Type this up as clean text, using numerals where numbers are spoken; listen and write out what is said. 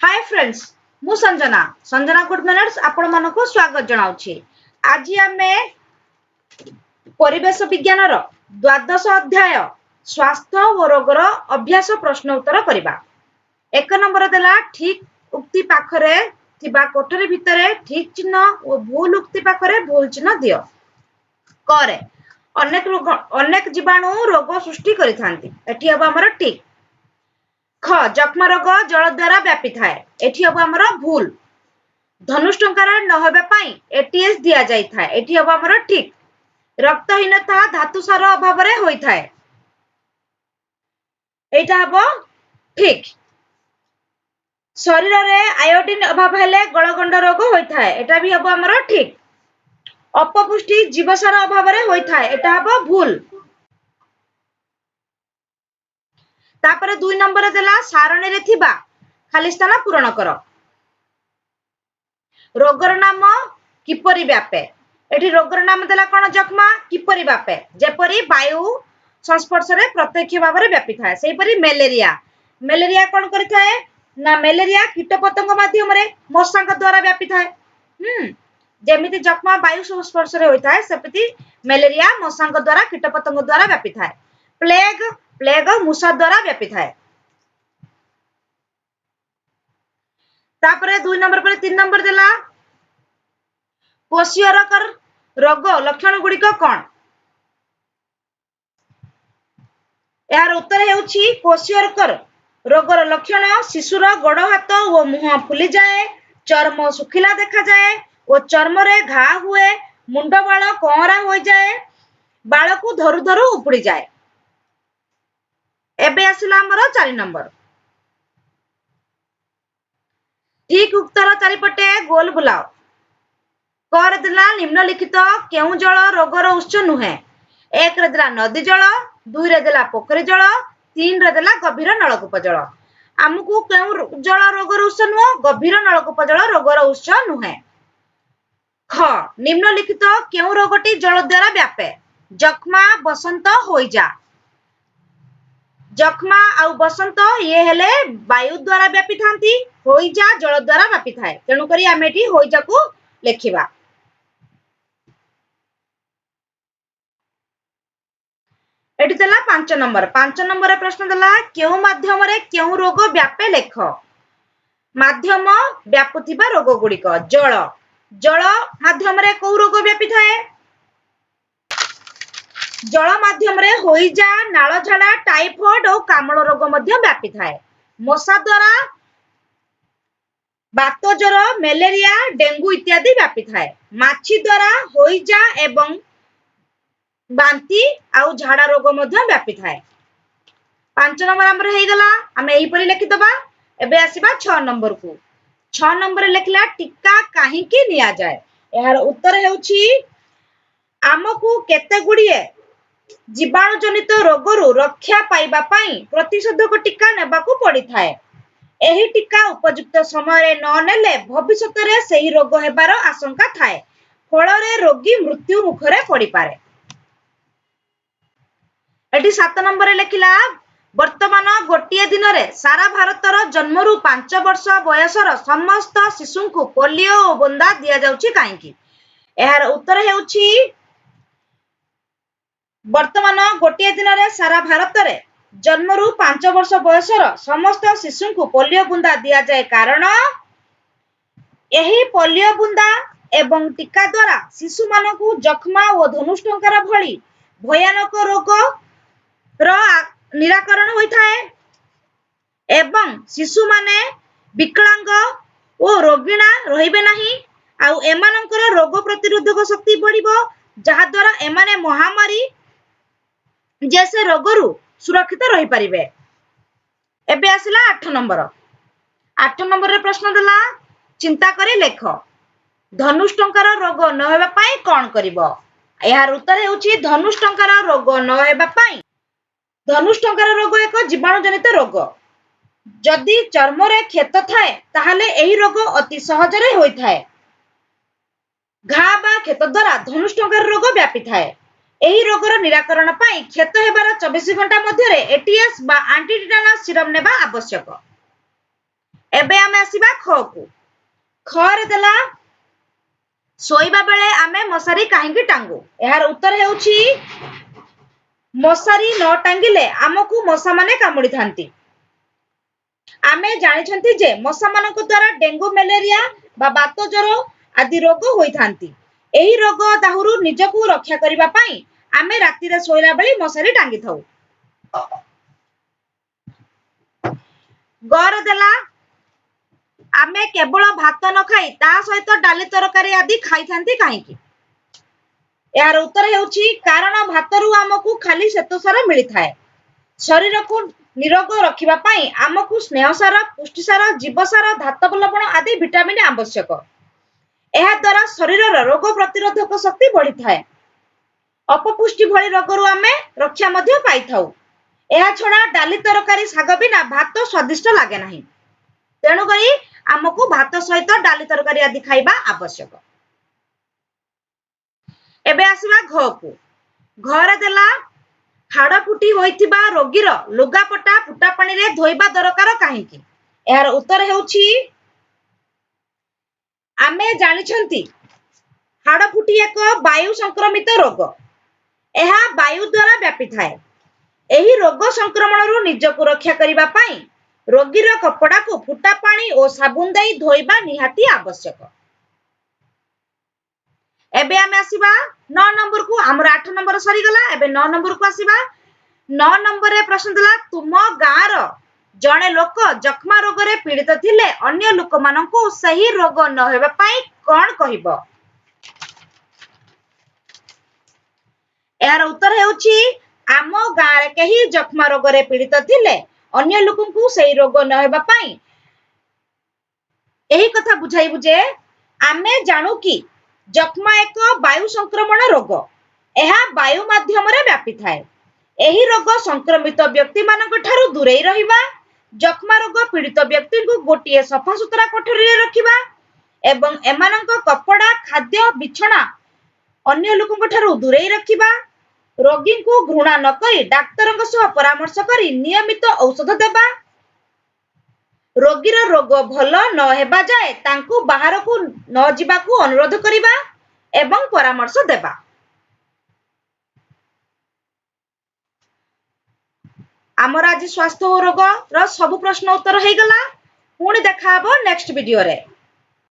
ହାଏ friends, ମୁଁ Sanjana, Sanjana good manners ଆପଣମାନଙ୍କୁ ସ୍ୱାଗତ ଜଣାଉଛି। ଆଜି ଆମେ ପରିବେଶ ବିଜ୍ଞାନର ଦ୍ୱାଦଶ ଅଧ୍ୟାୟ ସ୍ୱାସ୍ଥ୍ୟ ଓ ରୋଗର ଅଭ୍ୟାସ ପ୍ରଶ୍ନ ଉତ୍ତର କରିବା। 1 ନମ୍ବର ଦେଲା, ଠିକ ଉକ୍ତି ପାଖରେ ଥିବା କୋଠରୀ ଭିତରେ ଠିକ ଚିହ୍ନ ଓ ଭୁଲ ଉକ୍ତି ପାଖରେ ଭୁଲ ଚିହ୍ନ ଦିଅ। କରେ ଅନେକ ରୋଗ, ଅନେକ ଜୀବାଣୁ ରୋଗ ସୃଷ୍ଟି କରିଥାନ୍ତି। ଏଠି ହବ ଆମର ଠିକ। ଖ, ଯକ୍ଷ୍ମା ରୋଗ ଜଳ ଦ୍ୱାରା ବ୍ୟାପିଥାଏ। ଏଠି ହବ ଆମର ଭୁଲ। ଧନୁଷ୍ଟଙ୍କାର ନ ହେବା ପାଇଁ ଏଟିଏସ୍ ଦିଆଯାଇଥାଏ। ଏଠି ହବ ଆମର ଠିକ। ରକ୍ତହୀନତା ଧାତୁସାର ଅଭାବରେ ହୋଇଥାଏ। ଏଇଟା ହବ ଠିକ। ଶରୀରରେ ଆୟୋଡିନ ଅଭାବ ହେଲେ ଗଳଗଣ୍ଡ ରୋଗ ହୋଇଥାଏ। ଏଟା ବି ହବ ଆମର ଠିକ। ଅପପୁଷ୍ଟି ଜୀବସାର ଅଭାବରେ ହୋଇଥାଏ। ଏଟା ହବ ଭୁଲ। ତାପରେ 2 ନମ୍ବର ଦେଲା, ସାରଣୀରେ ଥିବା ଖାଲି ସ୍ଥାନ ପୂରଣ କର। ରୋଗର ନାମ କିପରି ବ୍ୟାପେ? ଏଠି ରୋଗର ନାମ ଦେଲା କଣ? ଯକ୍ଷ୍ମା କିପରି ବ୍ୟାପେ? ଯେପରି ବାୟୁ ସଂସ୍ପର୍ଶରେ ପ୍ରତ୍ୟକ୍ଷ ଭାବରେ ବ୍ୟାପିଥାଏ। ସେହିପରି ମ୍ୟାଲେରିଆ, ମ୍ୟାଲେରିଆ କଣ କରିଥାଏ ନା, ମ୍ୟାଲେରିଆ କୀଟପତଙ୍ଗ ମାଧ୍ୟମରେ ମଶାଙ୍କ ଦ୍ୱାରା ବ୍ୟାପିଥାଏ। ଯେମିତି ଯକ୍ଷ୍ମା ବାୟୁ ସଂସ୍ପର୍ଶରେ ହୋଇଥାଏ, ସେମିତି ମ୍ୟାଲେରିଆ ମଶାଙ୍କ ଦ୍ୱାରା, କୀଟପତଙ୍ଗ ଦ୍ୱାରା ବ୍ୟାପିଥାଏ। ପ୍ଲେଗ, ପ୍ଲେଗ ମୂଷା ଦ୍ୱାରା ବ୍ୟାପିଥାଏ। ତାପରେ 2 ନମ୍ବର ପରେ 3 ନମ୍ବର ଦେଲା, କୋଶିଅରକର ରୋଗ ଲକ୍ଷଣ ଗୁଡ଼ିକ କଣ? ଏହାର ଉତ୍ତର ହେଉଛି, କୋଶିଅରକର ରୋଗର ଲକ୍ଷଣ ଶିଶୁର ଗୋଡ଼ ହାତ ଓ ମୁହଁ ଫୁଲିଯାଏ, ଚର୍ମ ଶୁଖିଲା ଦେଖାଯାଏ ଓ ଚର୍ମରେ ଘା ହୁଏ, ମୁଣ୍ଡ ବାଳ କଅଁରା ହୋଇଯାଏ, ବାଳକୁ ଧରୁ ଧରୁ ଉପୁଡ଼ିଯାଏ। ଏବେ ଆସିଲା ଆମର 4 ନମ୍ବର। ଠିକ ଉତ୍ତର ଚାରିପଟେ ଗୋଲ ବୁଲାଅ। କରେ ଦେଲା, ନିମ୍ନଲିଖିତ କେଉଁ ଜଳ ରୋଗର ଉତ୍ସ ନୁହେଁ? 1ରେ ଦେଲା ନଦୀ ଜଳ, 2ରେ ଦେଲା ପୋଖରୀ ଜଳ, 3ରେ ଦେଲା ଗଭୀର ନଳକୂପ ଜଳ। ଆମକୁ କେଉଁ ଜଳ ରୋଗର ଉତ୍ସ ନୁହଁ? ଗଭୀର ନଳକୂପ ଜଳ ରୋଗର ଉତ୍ସ ନୁହେଁ। ଖ, ନିମ୍ନଲିଖିତ କେଉଁ ରୋଗଟି ଜଳ ଦ୍ୱାରା ବ୍ୟାପେ? ଯକ୍ଷ୍ମା, ବସନ୍ତ, ହୋଇଯା। ଯକ୍ଷ୍ମା ଆଉ ବସନ୍ତ ଇଏ ହେଲେ ବାୟୁ ଦ୍ୱାରା ବ୍ୟାପିଥାନ୍ତି, ହୋଇଯା ଜଳ ଦ୍ୱାରା ବ୍ୟାପିଥାଏ। ତେଣୁକରି ଆମେ ଏଠି ହୋଇଯାକୁ ଲେଖିବା। ଏଠି ଦେଲା 5 ନମ୍ବର। 5 ନମ୍ବର ପ୍ରଶ୍ନ ଦେଲା, କେଉଁ ମାଧ୍ୟମରେ କେଉଁ ରୋଗ ବ୍ୟାପେ ଲେଖ। ମାଧ୍ୟମ ବ୍ୟାପୁଥିବା ରୋଗ ଗୁଡ଼ିକ ଜଳ। ଜଳ ମାଧ୍ୟମରେ କୋଉ ରୋଗ ବ୍ୟାପିଥାଏ? ଜଳ ମାଧ୍ୟମରେ ହୋଇଯା, ନାଳ ଝାଡ଼ା, ଟାଇଫଏଡ ଓ କାମଳ ରୋଗ ମଧ୍ୟ ବ୍ୟାପିଥାଏ। ମଶା ଦ୍ୱାରା ବାତ ଜ୍ୱର, ମ୍ୟାଲେରିଆ, ଡେଙ୍ଗୁ ଇତ୍ୟାଦି ବ୍ୟାପିଥାଏ। ମାଛି ଦ୍ୱାରା ହୋଇଯା ଏବଂ ବାନ୍ତି ଆଉ ଝାଡ଼ା ରୋଗ ମଧ୍ୟ ବ୍ୟାପିଥାଏ। 5 ନମ୍ବର ଆମର ହେଇଗଲା, ଆମେ ଏହିପରି ଲେଖିଦବା। ଏବେ ଆସିବା 6 ନମ୍ବରକୁ। 6 ନମ୍ବରରେ ଲେଖିଲା, ଟୀକା କାହିଁକି ନିଆଯାଏ? ଏହାର ଉତ୍ତର ହେଉଛି, ଆମକୁ କେତେ ଗୁଡ଼ିଏ ଜୀବାଣୁ ଜନିତ ରୋଗରୁ ରକ୍ଷା ପାଇବା ପାଇଁ ପ୍ରତିଷେଧକ ଟୀକା ନେବାକୁ ପଡ଼ିଥାଏ। ଏହି ଟୀକା ଉପଯୁକ୍ତ ସମୟରେ ନ ନେଲେ ଭବିଷ୍ୟତରେ ସେହି ରୋଗ ହେବାର ଆଶଙ୍କା ଥାଏ, ଫଳରେ ରୋଗୀ ମୃତ୍ୟୁ ମୁଖରେ ପଡ଼ିପାରେ। ଏଠି 7 ନମ୍ବରରେ ଲେଖିଲା, ବର୍ତ୍ତମାନ ଗୋଟିଏ ଦିନରେ ସାରା ଭାରତର ଜନ୍ମରୁ 5 ବର୍ଷ ବୟସର ସମସ୍ତ ଶିଶୁଙ୍କୁ ପୋଲିଓ ଓ ବୁନ୍ଦା ଦିଆଯାଉଛି କାହିଁକି? ଏହାର ଉତ୍ତର ହେଉଛି, ବର୍ତ୍ତମାନ ଗୋଟିଏ ଦିନରେ ସାରା ଭାରତରେ ଜନ୍ମରୁ 5 ବର୍ଷ ବୟସର ସମସ୍ତ ଶିଶୁଙ୍କୁ ପୋଲିଓ ବୁନ୍ଦା ଦିଆଯାଏ, କାରଣ ଏହି ପୋଲିଓ ବୁନ୍ଦା ଏବଂ ଟୀକା ଦ୍ୱାରା ଶିଶୁମାନଙ୍କୁ ଯକ୍ଷ୍ମା ଓ ଧନୁଷ୍ଟଙ୍କାର ଭଳି ଭୟାନକ ରୋଗର ନିରାକରଣ ହୋଇଥାଏ ଏବଂ ଶିଶୁମାନେ ବିକଳାଙ୍ଗ ଓ ରୋଗୀଣା ରହିବେ ନାହିଁ, ଆଉ ଏମାନଙ୍କର ରୋଗ ପ୍ରତିରୋଧକ ଶକ୍ତି ବଢିବ, ଯାହାଦ୍ୱାରା ଏମାନେ ମହାମାରୀ ଯେ ସେ ରୋଗରୁ ସୁରକ୍ଷିତ ରହିପାରିବେ। ଏବେ ଆସିଲା 8 ନମ୍ବର। 8 ନମ୍ବରରେ ପ୍ରଶ୍ନ ଦେଲା, ଚିନ୍ତା କରି ଲେଖ, ଧନୁଷ୍ଟଙ୍କାର ରୋଗ ନ ହେବା ପାଇଁ କଣ କରିବ? ଏହାର ଉତ୍ତର ହେଉଛି, ଧନୁଷ୍ଟଙ୍କାର ରୋଗ ନ ହେବା ପାଇଁ, ଧନୁଷ୍ଟଙ୍କାର ରୋଗ ଏକ ଜୀବାଣୁ ଜନିତ ରୋଗ। ଯଦି ଚର୍ମରେ କ୍ଷତ ଥାଏ, ତାହେଲେ ଏହି ରୋଗ ଅତି ସହଜରେ ହୋଇଥାଏ। ଘା ବା କ୍ଷତ ଦ୍ୱାରା ଧନୁଷ୍ଟଙ୍କାର ରୋଗ ବ୍ୟାପିଥାଏ। ଏହି ରୋଗର ନିରାକରଣ ପାଇଁ କ୍ଷତ ହେବାର 24 ଘଣ୍ଟା ମଧ୍ୟରେ ଏଟିଏସ୍ ବା ଆଣ୍ଟିଟିଟାନସ୍ ସିରମ ନେବା ଆବଶ୍ୟକ। ଏବେ ଆମେ ଆସିବା ଖ କୁ। ଖରେ ଦେଲା, ଶୋଇବା ବେଳେ ଆମେ ମଶାରୀ କାହିଁକି ଟାଙ୍ଗୁ? ଏହାର ଉତ୍ତର ହେଉଛି, ମଶାରୀ ନ ଟାଙ୍ଗିଲେ ଆମକୁ ମଶାମାନେ କାମୁଡ଼ିଥାନ୍ତି। ଆମେ ଜାଣିଛନ୍ତି ଯେ ମଶାମାନଙ୍କ ଦ୍ୱାରା ଡେଙ୍ଗୁ, ମ୍ୟାଲେରିଆ ବା ବାତ ଜ୍ୱର ଆଦି ରୋଗ ହୋଇଥାନ୍ତି। ଏହି ରୋଗ ଦାହୁରୁ ନିଜକୁ ରକ୍ଷା କରିବା ପାଇଁ ଆମେ ରାତିରେ ଶୋଇଲା ବେଳେ ମଶାରୀ ଟାଙ୍ଗିଥାଉ। ଗରେ ଦେଲା, ଆମେ କେବଳ ଭାତ ନ ଖାଇ ତା ସହିତ ଡାଲି, ତରକାରୀ ଆଦି ଖାଇଥାନ୍ତି କାହିଁକି? ଏହାର ଉତ୍ତର ହେଉଛି, କାରଣ ଭାତରୁ ଆମକୁ ଖାଲି ଶ୍ଵେତସାର ମିଳିଥାଏ। ଶରୀରକୁ ନିରୋଗ ରଖିବା ପାଇଁ ଆମକୁ ସ୍ନେହସାର, ପୁଷ୍ଟିସାର, ଜୀବସାର, ଧାତବ ଲବଣ ଆଦି ଭିଟାମିନ୍ ଆବଶ୍ୟକ। ଏହାଦ୍ୱାରା ଶରୀରର ରୋଗ ପ୍ରତିରୋଧକ ଶକ୍ତି ବଢିଥାଏ। ଅପପୁଷ୍ଟି ଭଳି ରୋଗରୁ ଆମେ ରକ୍ଷା ମଧ୍ୟ ପାଇଥାଉ। ଏହା ଛଡା ଡାଲି, ତରକାରୀ, ଶାଗ ବିନା ଭାତ ସ୍ୱାଦିଷ୍ଟ ଲାଗେ ନାହିଁ। ତେଣୁକରି ଆମକୁ ଭାତ ସହିତ ଡାଲି, ତରକାରୀ ଆଦି ଖାଇବା ଆବଶ୍ୟକ। ଏବେ ଆସିବା ଘ କୁ। ଘରେ ଦେଲା, ହାଡ଼ ଫୁଟି ହୋଇଥିବା ରୋଗୀର ଲୁଗାପଟା ଫୁଟା ପାଣିରେ ଧୋଇବା ଦରକାର କାହିଁକି? ଏହାର ଉତ୍ତର ହେଉଛି, ଆମେ ଜାଣିଛନ୍ତି ହାଡ଼ ଫୁଟି ଏକ ବାୟୁ ସଂକ୍ରମିତ ରୋଗ। ଏହା ବାୟୁ ଦ୍ୱାରା ବ୍ୟାପିଥାଏ। ଏହି ରୋଗ ସଂକ୍ରମଣରୁ ନିଜକୁ ରକ୍ଷା କରିବା ପାଇଁ ରୋଗୀର କପଡ଼ାକୁ ଫୁଟା ପାଣି ଓ ସାବୁନ ଦେଇ ଧୋଇବା ନିହାତି ଆବଶ୍ୟକ। ଏବେ ଆମେ ଆସିବା 9 ନମ୍ବରକୁ। ଆମର 8 ନମ୍ବର ସରିଗଲା, ଏବେ 9 ନମ୍ବରକୁ ଆସିବା। 9 ନମ୍ବରରେ ପ୍ରଶ୍ନ ଥିଲା, ତୁମ ଗାଁର ଜଣେ ଲୋକ ଯକ୍ଷ୍ମା ରୋଗରେ ପୀଡ଼ିତ ଥିଲେ ଅନ୍ୟ ଲୋକମାନଙ୍କୁ ସେହି ରୋଗ ନ ହେବା ପାଇଁ କଣ କହିବ? ଏହାର ଉତ୍ତର ହେଉଛି, ଆମ ଗାଁରେ କେହି ଯକ୍ଷ୍ମା ରୋଗରେ ପୀଡ଼ିତ ଥିଲେ ଅନ୍ୟ ଲୋକଙ୍କୁ ସେହି ରୋଗ ନ ହେବା ପାଇଁ ଏହି କଥା ବୁଝାଇବୁ ଯେ ଆମେ ଜାଣୁ କି ଯକ୍ଷ୍ମା ଏକ ବାୟୁ ସଂକ୍ରମଣ ରୋଗ। ଏହା ବାୟୁ ମାଧ୍ୟମରେ ବ୍ୟାପିଥାଏ। ଏହି ରୋଗ ସଂକ୍ରମିତ ବ୍ୟକ୍ତିମାନଙ୍କ ଠାରୁ ଦୂରେଇ ରହିବା, ଯକ୍ଷ୍ମା ରୋଗ ପୀଡ଼ିତ ବ୍ୟକ୍ତିଙ୍କୁ ଗୋଟିଏ ସଫାସୁତୁରା କୋଠରୀରେ ରଖିବା ଏବଂ ଏମାନଙ୍କ କପଡ଼ା, ଖାଦ୍ୟ, ବିଛଣା ଅନ୍ୟ ଲୋକଙ୍କ ଠାରୁ ଦୂରେଇ ରଖିବା, ରୋଗୀଙ୍କୁ ଘୃଣା ନ କରି ଡାକ୍ତରଙ୍କ ସହ ପରାମର୍ଶ କରି ନିୟମିତ ଔଷଧ ଦେବା, ରୋଗୀର ରୋଗ ଭଲ ନ ହେବା ଯାଏ ତାଙ୍କୁ ବାହାରକୁ ନ ଯିବାକୁ ଅନୁରୋଧ କରିବା ଏବଂ ପରାମର୍ଶ ଦେବା। ଆମର ଆଜି ସ୍ୱାସ୍ଥ୍ୟ ଓ ରୋଗର ସବୁ ପ୍ରଶ୍ନ ଉତ୍ତର ହେଇଗଲା। ପୁଣି ଦେଖାହବ ନେକ୍ସଟ ଭିଡିଓରେ।